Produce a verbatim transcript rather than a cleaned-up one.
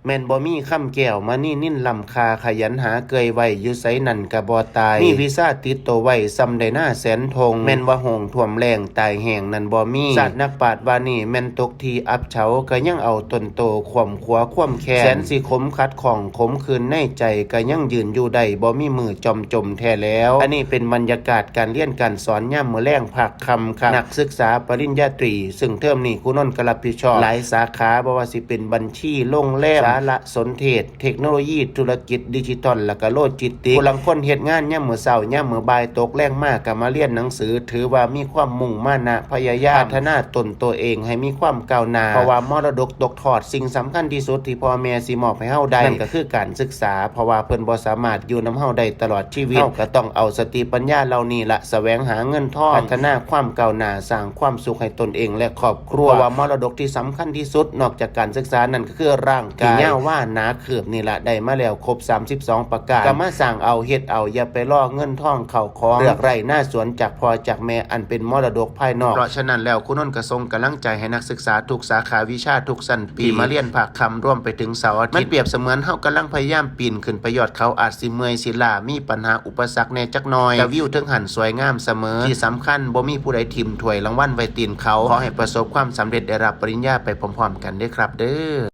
แม่นบ่มีคำแก้วมณีนินล้ำค่า ขยันหาเกยไว้ อยู่ไสนั่นก็บ่ตาย มีวิชาติดตัวไว้ ส่ำได้นาแสนทง แม่นว่าห้องท่วมแล้งตายแห้งนั่นบ่มี ชาตินักปราชญ์ว่านี่แม่นตกที่อับเฉา ก็ยังเอาตนโตขวมขัวความแค้น แสนสิขมขัดข้องขมขื่นในใจ ก็ยังยืนอยู่ได้ บ่มีมื้อจอมจมแท้แล้ว อันนี้เป็นบรรยากาศการเรียนการสอนยามมื้อแลงภาคค่ำครับ นักศึกษาปริญญาตรี ซึ่งเทอมนี้ครูนนท์ก็รับผิดชอบหลายสาขา บ่ว่าสิเป็นบัญชี โรงแรม สารสนเทศ เทคโนโลยี ธุรกิจดิจิทัล แล้วก็โลจิสติกส์ ผู้ลางคนเฮ็ดงานยามมื้อเช้า ยามมื้อบ่าย ตกแลงมาก็มาเรียนหนังสือ ถือว่ามีความมุ่งมานะพยายามพัฒนาตนตัวเองให้มีความก้าวหน้า เพราะว่ามรดกตกทอด สิ่งสำคัญที่สุดที่พ่อแม่สิมอบให้เฮาได้ นั่นก็คือการศึกษา เพราะว่าเพิ่นบ่สามารถอยู่นำเฮาได้ตลอดชีวิต เฮาก็ต้องเอาสติปัญญาเหล่านี้ละแสวงหาเงินทอง พัฒนาความก้าวหน้า สร้างความสุขให้ตนเองและครอบครัว เพราะว่ามรดกที่สำคัญที่สุดนอกจากการศึกษานั่นก็คือร่างกาย ที่ยาวว่าหนาคืบนี่ละ ได้มาแล้วครบสามสิบสองประการ ก็มาสร้างเอาเฮ็ดเอา อย่าไปรอเงินทองเข้าของ เลือกไร่นาสวนจากพ่อจากแม่อันเป็นมรดกภายนอก เพราะฉะนั้นแล้วครูนนท์ก็ส่งกำลังใจให้นักศึกษาทุกสาขาวิชาทุกชั้นปี ที่มาเรียนภาคค่ำรวมไปถึงเสาร์อาทิตย์ มันเปรียบเสมือนเฮากำลังพยายามปีนขึ้นไปยอดเขา อาจสิเมื่อยสิล้า มีปัญหาอุปสรรคแหน่จักหน่อย แต่วิวเทิงหั้นสวยงามเสมอ ที่สำคัญบ่มีผู้ใดถิ่มถ้วยรางวัลไว้ตีนเขา ขอให้ประสบความสำเร็จได้รับปริญญาไปพร้อมๆกันเด้อครับเด้อ